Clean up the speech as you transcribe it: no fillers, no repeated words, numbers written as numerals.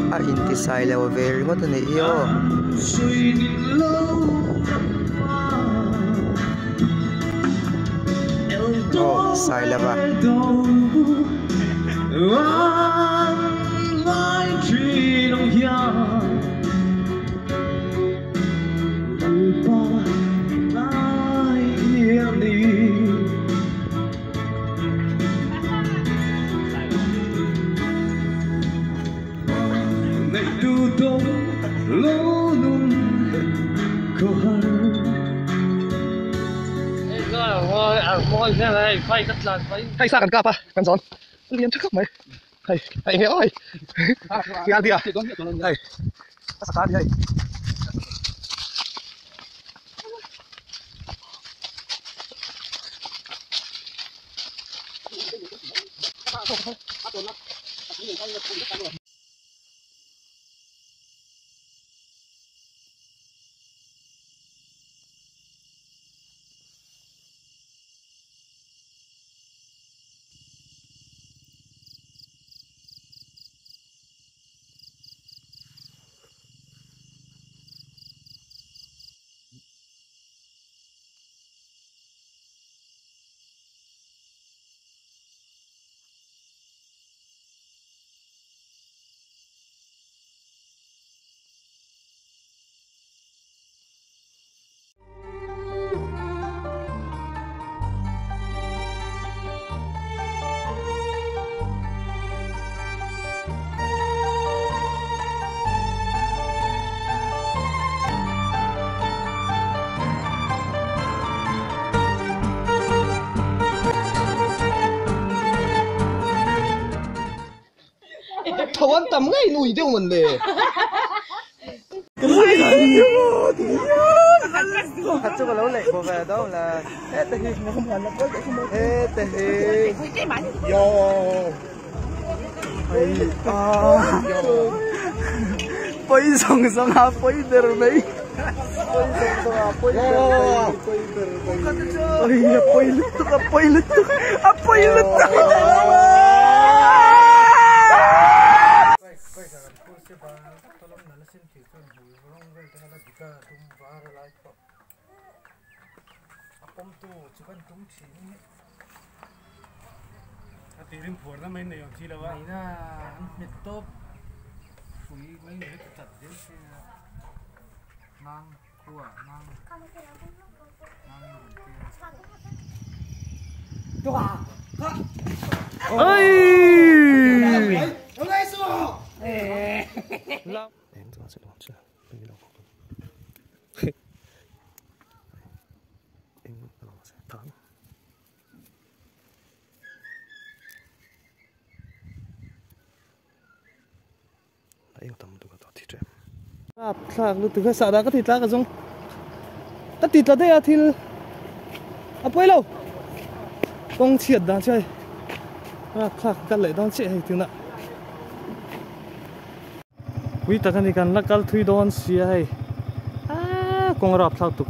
A intisai lo ve ringawt a nih hi aw. Aw sai lova. Hei sa kan kap a kan zawn lian tha khawp mai hei hei enge aw hei ngal dia hei a saka ni hei. Tho an tam ngei nui deuh man le. Thật chu lo leh bo ve do la he te hi he te hi yo ai a poi song song a poi ber mai poi song song a poi ber mai poi ber mai ai a poi lutuk a poi lutuk a poi lutuk. Thlak lutuk a sahdah ka ti tla ka zawng ka ti tla daih a thil a pawi lo kawng chhiat dan chu hei thlak kal leh dawn chiah hei tunah pui tak a ni kan la kal thui dawn sia hei aaa kawng rap thlak tuk.